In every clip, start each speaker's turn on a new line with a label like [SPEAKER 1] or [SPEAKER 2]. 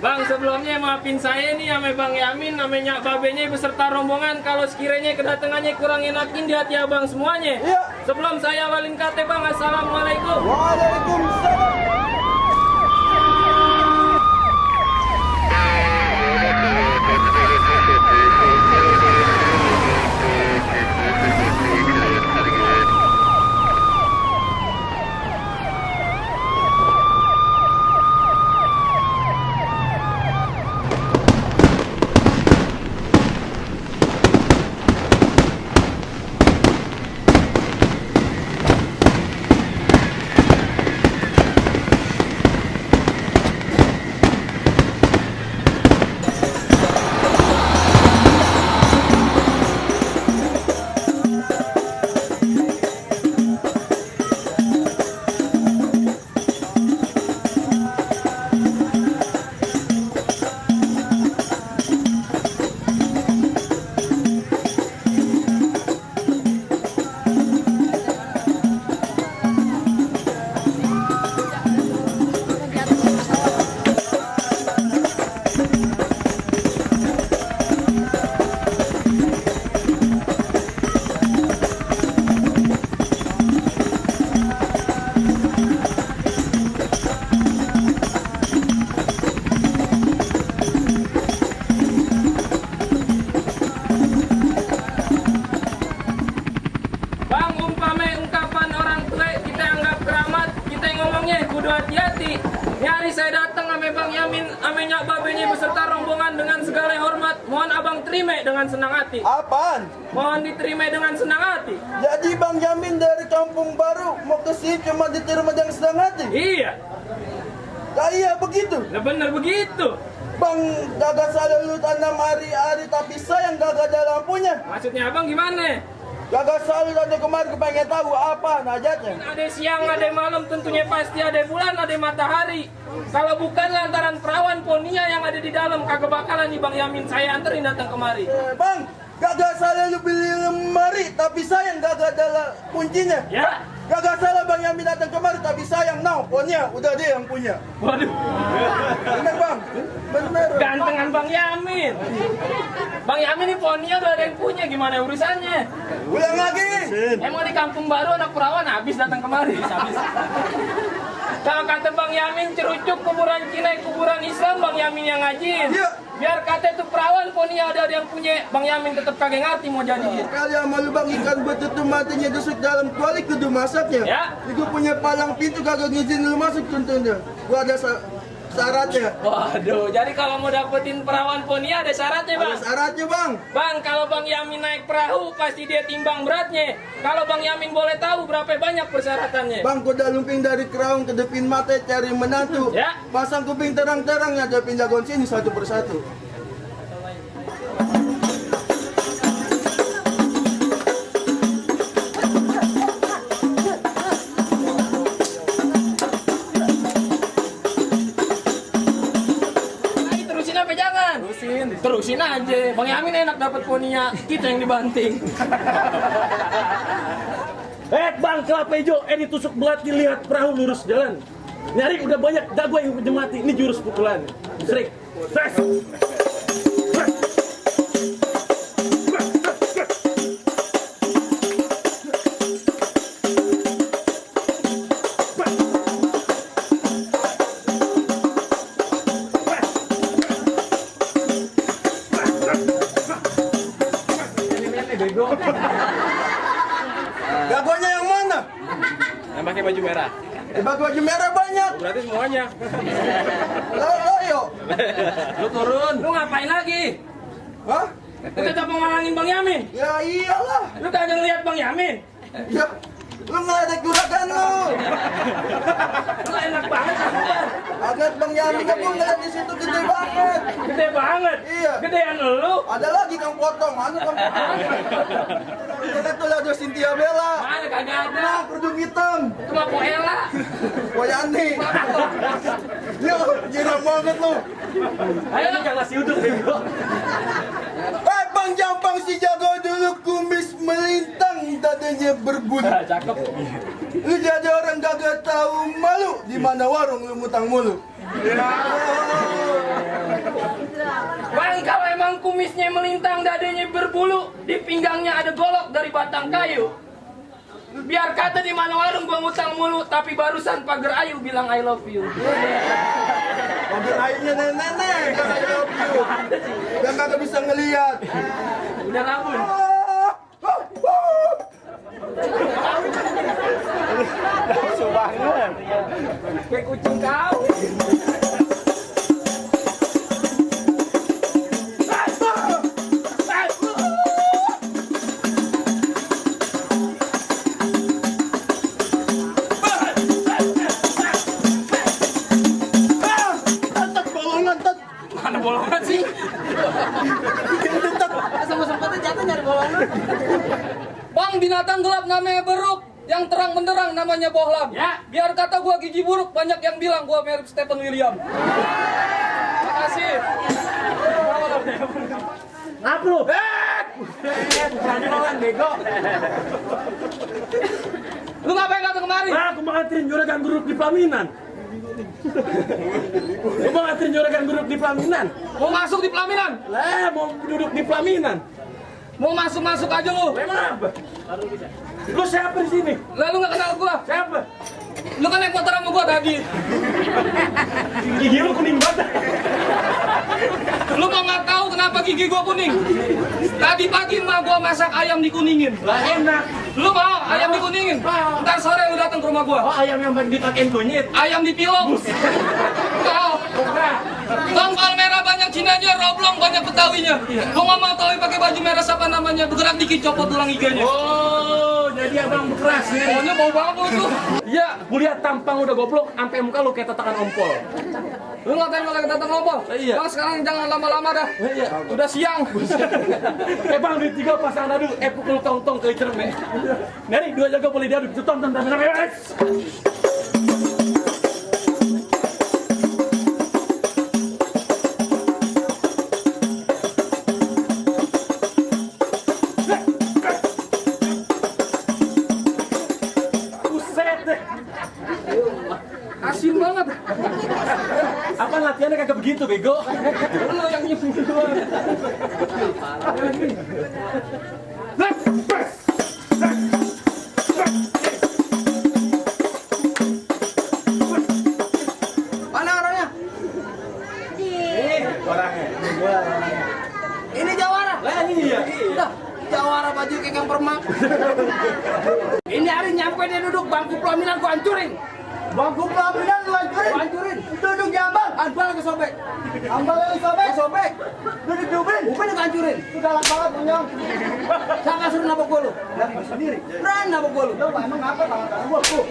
[SPEAKER 1] Bang, sebelumnya maafin saya nih sama Bang Yamin, namanya babenya beserta rombongan. Kalau sekiranya kedatangannya kurang enakin di hati abang semuanya.
[SPEAKER 2] Iya.
[SPEAKER 1] Sebelum saya awalin kate bang, assalamualaikum.
[SPEAKER 2] Waalaikumsalam.
[SPEAKER 1] Bang, umpame ungkapan orang tua kita anggap keramat, kita ngomongnya kudu hati-hati. Ini hari saya datang sama Bang Yamin, sama nyak babenya beserta rombongan dengan segala hormat. Mohon abang terima dengan senang hati.
[SPEAKER 2] Apaan?
[SPEAKER 1] Mohon diterima dengan senang hati.
[SPEAKER 2] Jadi Bang Yamin dari Kampung Baru mau ke sini cuma diterima dengan senang hati?
[SPEAKER 1] Iya,
[SPEAKER 2] Nah, iya begitu.
[SPEAKER 1] nah bener begitu.
[SPEAKER 2] Bang gagak selalu tanam hari-hari tapi sayang gagak ada lampunya.
[SPEAKER 1] Maksudnya abang gimana?
[SPEAKER 2] Gagak selalu tadi kemarin kepengen tahu apa najatnya.
[SPEAKER 1] Ada siang, ada malam, tentunya pasti ada bulan, ada matahari. Kalau bukan lantaran perawan Ponia yang ada di dalam, kagak bakalan nih Bang Yamin saya anterin datang kemari.
[SPEAKER 2] Bang, gagak selalu beli lemari tapi sayang gagak ada kuncinya.
[SPEAKER 1] Ya,
[SPEAKER 2] Gagak salah Bang Yamin datang kemari tapi sayang pokoknya udah dia yang punya.
[SPEAKER 1] waduh,
[SPEAKER 2] Bener Bang, bener.
[SPEAKER 1] gantengan Bang Yamin. Bang Yamin ini Ponia udah ada yang punya, gimana urusannya?
[SPEAKER 2] Ulang lagi.
[SPEAKER 1] Emang di Kampung Baru anak perawan habis datang kemari. Habis. Kalau kata Bang Yamin cerucuk kuburan Cina, kuburan Islam, Bang Yamin yang ngajin.
[SPEAKER 2] Iya.
[SPEAKER 1] Biar kata itu perawan Ponia ada yang punya, Bang Yamin tetap kagak ngerti mau jadi.
[SPEAKER 2] Kalian malu Bang ikan betutu matinya dusuk dalam kuali kudu masaknya.
[SPEAKER 1] Ya.
[SPEAKER 2] Gua punya palang pintu kagak ngizin lu masuk contohnya. Gua ada syaratnya.
[SPEAKER 1] Waduh, jadi kalau mau dapetin perawan Ponia ada syaratnya
[SPEAKER 2] Ada
[SPEAKER 1] Bang.
[SPEAKER 2] syaratnya Bang.
[SPEAKER 1] Bang, kalau Bang Yamin naik perahu pasti dia timbang beratnya. Kalau Bang Yamin boleh tahu berapa banyak persyaratannya?
[SPEAKER 2] Bang kuda lumping dari Kerawang ke Depin Mate cari menantu.
[SPEAKER 1] Ya.
[SPEAKER 2] Pasang kuping terang-terang ngadepin jagon sini satu persatu.
[SPEAKER 1] Terusin apa jangan? Terusin aja. Bang Yamin enak dapat Ponia, kita yang dibanting.
[SPEAKER 3] Bang, kelapa hijau, ditusuk belat dilihat perahu lurus jalan. Nyari udah banyak dago yang mati. Ini jurus pukulan. Serik. Stres.
[SPEAKER 2] Jagonya yang mana?
[SPEAKER 3] Yang pakai baju merah.
[SPEAKER 2] Baju merah banyak.
[SPEAKER 3] Berarti semuanya.
[SPEAKER 2] Ayo.
[SPEAKER 1] Lu turun. Lu ngapain lagi?
[SPEAKER 2] Hah?
[SPEAKER 1] Lu tetap mau ngalangin Bang Yamin?
[SPEAKER 2] Ya iyalah.
[SPEAKER 1] Lu kagak ngeliat Bang Yamin?
[SPEAKER 2] Ya. Lu ngeledek juragan lu.
[SPEAKER 1] Lu enak banget kan?
[SPEAKER 2] Agak Bang Yamin aku ngeliat di situ gede banget.
[SPEAKER 1] Gede banget.
[SPEAKER 2] Iya.
[SPEAKER 1] Gedean lu.
[SPEAKER 2] Ada lagi Kang Potong, Kang Potong. Kita tuh ada Cynthia Bella.
[SPEAKER 1] Mana kagak ada.
[SPEAKER 2] Nah, kerudung hitam.
[SPEAKER 1] Itu mah Poela.
[SPEAKER 2] Boyani. Yo, jirang banget lu.
[SPEAKER 1] Ayo lu jangan ngasih uduk bego.
[SPEAKER 2] Bang Jampang si jago dulu kumis melintang dadanya berbunyi.
[SPEAKER 1] Cakep.
[SPEAKER 2] Lu jadi orang gak tahu malu di mana warung lu mutang mulu. Ya.
[SPEAKER 1] Bang, kalau emang kumisnya melintang, dadanya berbulu, di pinggangnya ada golok dari batang kayu. Biar kata di mana warung gua ngutang mulu, tapi barusan pagar ayu bilang I love you.
[SPEAKER 2] Mobil ayunya nenek-nenek, kakak I love you. Dan kakak bisa ngeliat.
[SPEAKER 1] Udah rambut.
[SPEAKER 3] Nafsu banget.
[SPEAKER 1] Kayak kucing kau.
[SPEAKER 2] Tet, bolongan, tet.
[SPEAKER 1] Mana bolongan sih?
[SPEAKER 2] Sama-sama jatuh nyari bolongan.
[SPEAKER 1] Bang, binatang gelap namanya beruk, yang terang benderang namanya bohlam.
[SPEAKER 3] Ya.
[SPEAKER 1] Biar kata gua gigi buruk, banyak yang bilang gua mirip Stephen William. Makasih.
[SPEAKER 3] Apa lu? Bukan jualan bego.
[SPEAKER 1] Lu ngapain datang kemari?
[SPEAKER 3] Nah, aku mau nganterin juragan guruk di pelaminan. Aku mau nganterin juragan guruk di pelaminan.
[SPEAKER 1] Mau masuk di pelaminan?
[SPEAKER 3] Lah, mau duduk di pelaminan.
[SPEAKER 1] Mau masuk aja lu.
[SPEAKER 3] Emang apa? Lu siapa di sini?
[SPEAKER 1] Lalu nggak kenal gua.
[SPEAKER 3] Siapa?
[SPEAKER 1] Lu kan naik motor sama gua tadi.
[SPEAKER 3] Gigi lu kuning banget.
[SPEAKER 1] Lu mau nggak tahu kenapa gigi gua kuning? Tadi pagi mah gua masak ayam dikuningin.
[SPEAKER 3] Lah enak.
[SPEAKER 1] Lu mau ayam dikuningin? Ntar sore lu datang ke rumah gua.
[SPEAKER 3] Oh, ayam yang dipakein kunyit.
[SPEAKER 1] Ayam dipilong. Mau. Tongkol merah banyak Cinanya, roblong banyak Betawinya. Gua nggak mau tahu pakai baju merah siapa namanya. Bergerak dikit copot tulang iganya.
[SPEAKER 3] Oh, jadi abang keras ya.
[SPEAKER 1] Pokoknya bau banget lu tuh. Iya.
[SPEAKER 3] Kulihat tampang udah goblok, sampai muka lu kayak tatakan ompol.
[SPEAKER 1] Lu ngatain gua lagi datang ngobrol?
[SPEAKER 3] Iya.
[SPEAKER 1] Bang, sekarang jangan lama-lama dah.
[SPEAKER 3] Iya.
[SPEAKER 1] Udah siang.
[SPEAKER 3] Bang, di tiga pasang adu, pukul tong-tong ke cerme. Nari, dua jago boleh diadu, itu tonton. Buset deh.
[SPEAKER 1] Asin banget.
[SPEAKER 3] Apa latihannya kagak begitu, bego?
[SPEAKER 1] Lu yang nyebut gua.
[SPEAKER 2] Mana orangnya?
[SPEAKER 3] Orangnya.
[SPEAKER 2] Ini Jawara.
[SPEAKER 3] Lah iya.
[SPEAKER 2] Udah, Jawara baju kayak yang permak. Ini hari nyampe dia duduk bangku pelaminan gua hancurin. Bangku pelaminan lu hancurin? Gua hancurin. Duduk di ambang. Ambang lagi sobek. Ambang lagi sobek. Sobek. Duduk di ubin. Ubin gua hancurin. Itu galak banget punyong. Siapa suruh nabok gua lu? Nabok sendiri. Berani nabok gua lu. Lu emang apa tangan gua tuh?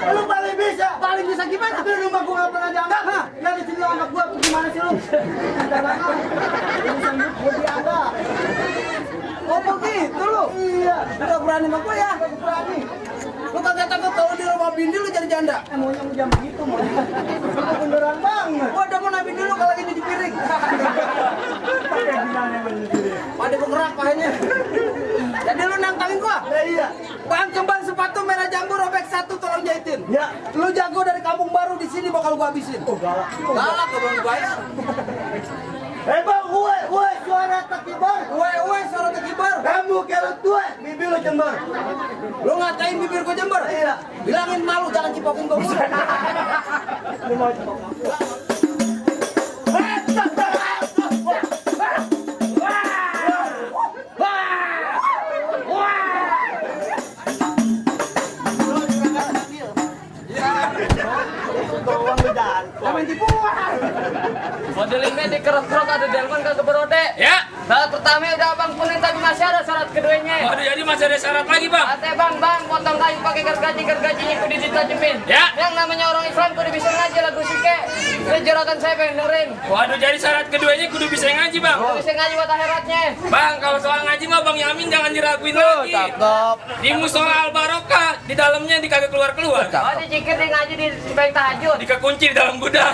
[SPEAKER 2] Lu paling bisa. Paling bisa gimana? Di rumah gua nggak pernah dianggap. Hah? Yang di sini lu anggap gua gimana sih lu? Urusan gua dianggap. Oh begitu lu? Iya. Udah berani sama gua ya? Berani. Lu kagak takut kalau di rumah bini lu jadi janda? Maunya mau jam begitu mau. Beneran banget. Gua udah mau nabi dulu kalau lagi nyuci piring. Pakai gimana nyuci piring? Pada bergerak pahanya. Jadi lu nantangin gua? Iya. Bang kembang sepatu merah jambu robek satu tolong jahitin. Ya. Lu jago dari kampung baru di sini bakal gua habisin. Oh galak. Galak gua belum bayar. Bang, suara takibar. Suara takibar. Kamu kerut tua, bibir lu jember. Lu ngatain bibir gua jember? Iya. Bilangin malu, jangan cipokin gua mulu. Lu mau cipok.
[SPEAKER 1] Modelingnya di kerok-kerok ada delman kagak berode. Ya. Syarat pertama udah abang kuning tapi masih ada syarat keduanya.
[SPEAKER 4] Waduh, jadi masih ada syarat lagi, Bang?
[SPEAKER 1] Ate bang, potong kayu pakai gergaji-gergajinya kudu ditajemin.
[SPEAKER 4] Ya.
[SPEAKER 1] Yang namanya orang Islam kudu bisa ngaji lagu sike. Ini juragan saya pengen dengerin.
[SPEAKER 4] Waduh, jadi syarat keduanya kudu bisa ngaji, Bang.
[SPEAKER 1] Kudu bisa ngaji buat akhiratnya.
[SPEAKER 4] Bang, kalau soal ngaji mah Bang Yamin jangan diraguin lagi. Di musola Al Barokah, di dalamnya dikagak keluar-keluar.
[SPEAKER 1] Oh dicikir di ngaji di baik tahajud.
[SPEAKER 4] Dikekunci di dalam gudang.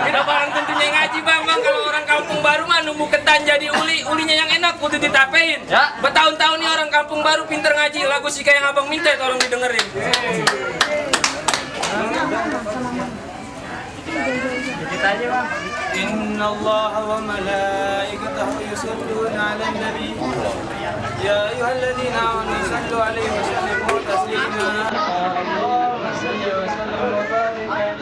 [SPEAKER 4] Kita barang tentunya ngaji, Bang. Kalau orang kampung baru mah nunggu ketan jadi ulinya yang enak kudu ditapein.
[SPEAKER 1] Ya.
[SPEAKER 4] Bertahun-tahun nih orang kampung baru pinter ngaji. Lagu Sika yang Abang minta tolong didengerin.
[SPEAKER 5] إن الله وملائكته يصلون على النبي يا أيها الذين آمنوا صلوا عليه وسلموا تسليما اللهم صل وسلم وبارك عليه.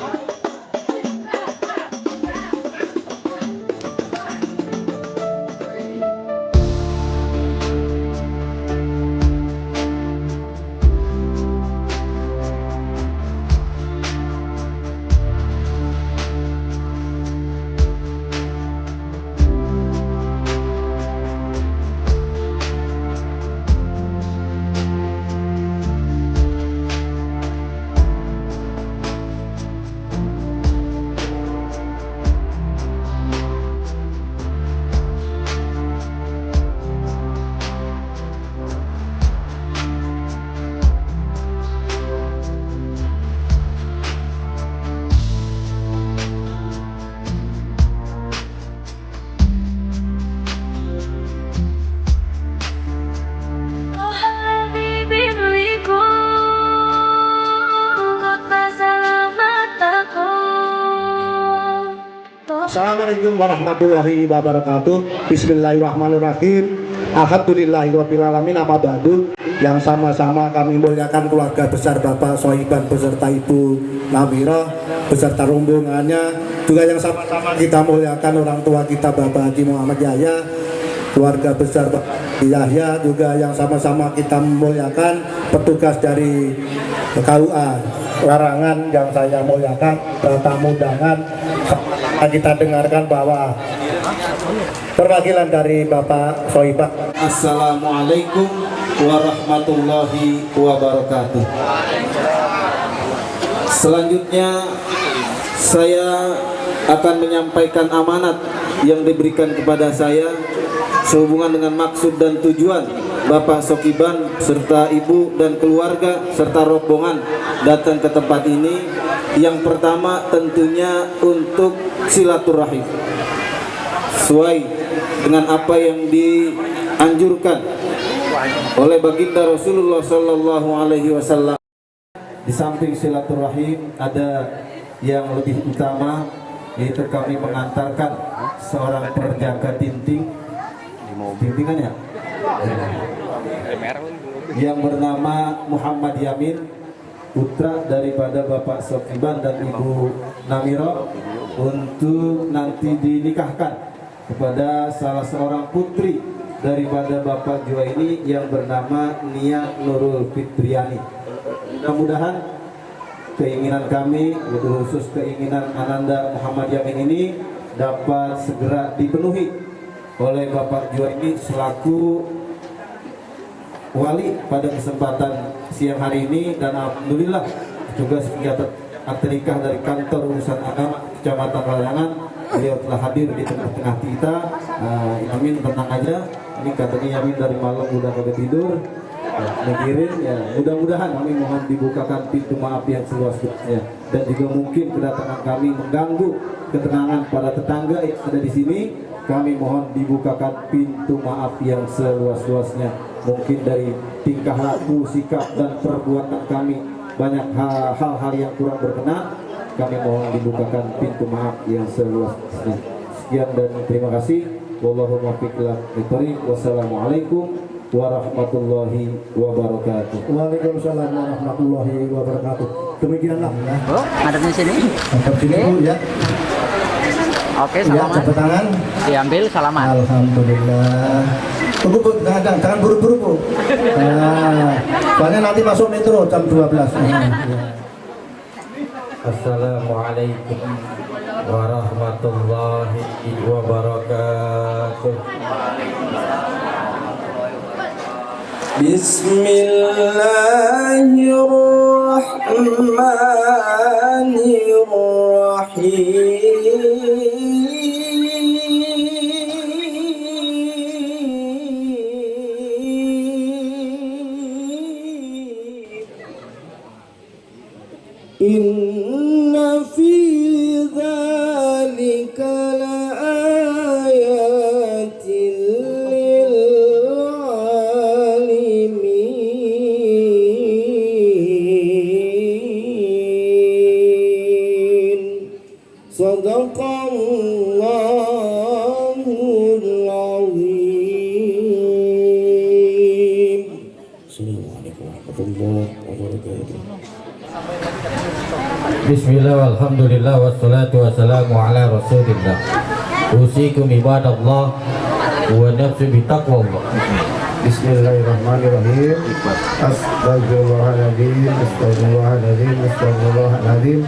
[SPEAKER 6] Assalamualaikum warahmatullahi wabarakatuh. Bismillahirrahmanirrahim. Alhamdulillahirrahmanirrahim. Amma ba'du. Yang sama-sama kami muliakan keluarga besar Bapak Sohiban beserta Ibu Namirah beserta rombongannya. Juga yang sama-sama kita muliakan orang tua kita Bapak Haji Muhammad Yahya, keluarga besar Bapak Yahya. Juga yang sama-sama kita muliakan petugas dari KUA Larangan yang saya muliakan, tamu undangan. Kita dengarkan bahwa perwakilan dari Bapak Sohibah.
[SPEAKER 7] Assalamualaikum warahmatullahi wabarakatuh. Selanjutnya saya akan menyampaikan amanat yang diberikan kepada saya sehubungan dengan maksud dan tujuan Bapak Sokiban serta ibu dan keluarga serta rombongan datang ke tempat ini. Yang pertama tentunya untuk silaturahim sesuai dengan apa yang dianjurkan oleh baginda Rasulullah Sallallahu Alaihi Wasallam. Di samping silaturahim ada yang lebih utama, yaitu kami mengantarkan seorang perjaka tintingannya yang bernama Muhammad Yamin, putra daripada Bapak Sokiban dan Ibu Namiro, untuk nanti dinikahkan kepada salah seorang putri daripada Bapak Jua ini yang bernama Nia Nurul Fitriani. Mudah-mudahan keinginan kami, khusus keinginan Ananda Muhammad Yamin ini dapat segera dipenuhi oleh Bapak Jua ini selaku wali pada kesempatan siang hari ini. Dan alhamdulillah juga senjata akte nikah dari kantor urusan agama Kecamatan Larangan, beliau telah hadir di tengah-tengah kita. Yamin tenang aja, ini katanya Yamin dari malam udah kagak tidur mikirin ya. Mudah-mudahan kami mohon dibukakan pintu maaf yang seluas-luasnya, dan juga mungkin kedatangan kami mengganggu ketenangan para tetangga yang ada di sini. Kami mohon dibukakan pintu maaf yang seluas-luasnya. Mungkin dari tingkah laku, sikap dan perbuatan kami banyak hal-hal yang kurang berkenan, kami mohon dibukakan pintu maaf yang seluas-luasnya. Sekian dan terima kasih. Wallahu muwaffiq ila thoriq. Wassalamualaikum warahmatullahi wabarakatuh.
[SPEAKER 6] Waalaikumsalam warahmatullahi wabarakatuh. Demikianlah ya.
[SPEAKER 8] Madepnya sini.
[SPEAKER 6] Mantap sini Bu ya.
[SPEAKER 8] Oke,
[SPEAKER 6] Ya,
[SPEAKER 8] salaman.
[SPEAKER 6] jabat tangan.
[SPEAKER 8] Diambil salaman.
[SPEAKER 6] Alhamdulillah. Tunggu Bu, jangan buru-buru Bu. Nah, soalnya nanti masuk metro jam 12.
[SPEAKER 7] Assalamualaikum warahmatullahi wabarakatuh.
[SPEAKER 2] Inna fi dzalika laayatin lil alimin.
[SPEAKER 6] Sadaqallahul azim. Assalamualaikum warahmatullahi wabarakatuh.
[SPEAKER 7] Bismillah, alhamdulillah, wassalatu wassalamu ala rasulillah. Usikum ibadallah wa nafsi bitaqwallah.
[SPEAKER 6] Bismillahirrahmanirrahim. Astagfirullahaladzim, astagfirullahaladzim, astagfirullahaladzim.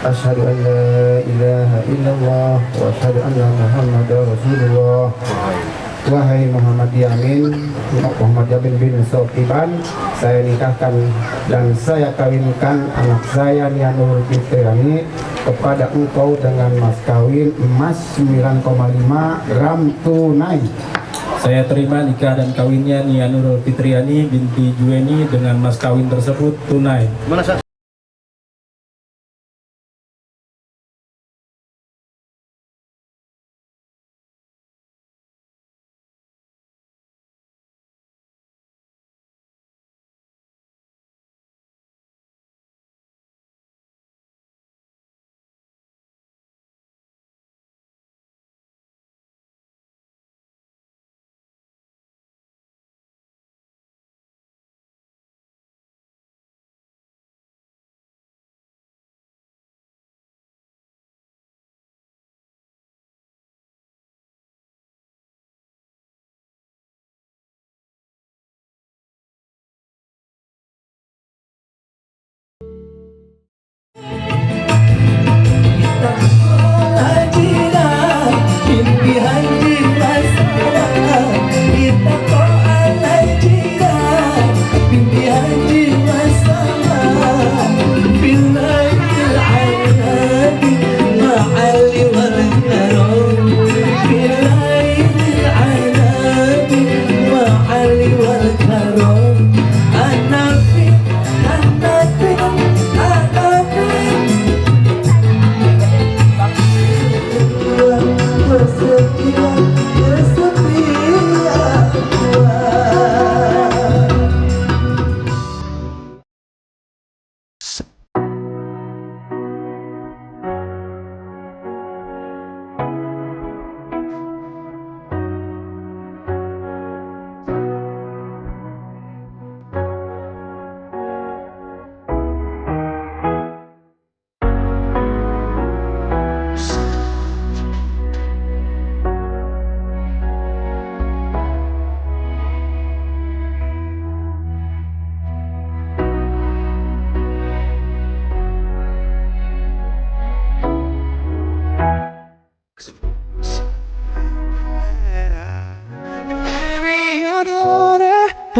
[SPEAKER 6] Asyhadu an la ilaha illallah wa asyhadu anna Muhammadar Rasulullah. Wahai Muhammad Yamin bin Sokiban, saya nikahkan dan saya kawinkan anak saya Nianur Fitriani kepada engkau dengan mas kawin emas 9,5 gram tunai.
[SPEAKER 5] Saya terima nikah dan kawinnya Nia Nurul Fitriani binti Juweni dengan mas kawin tersebut tunai.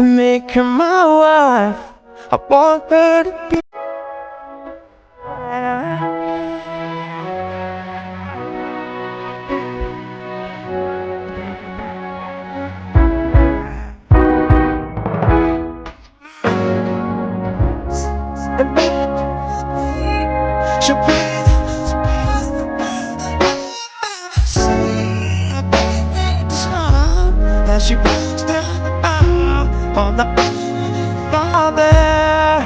[SPEAKER 9] Make her my wife. I want her to be. She'll be as she on the father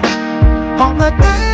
[SPEAKER 9] on the day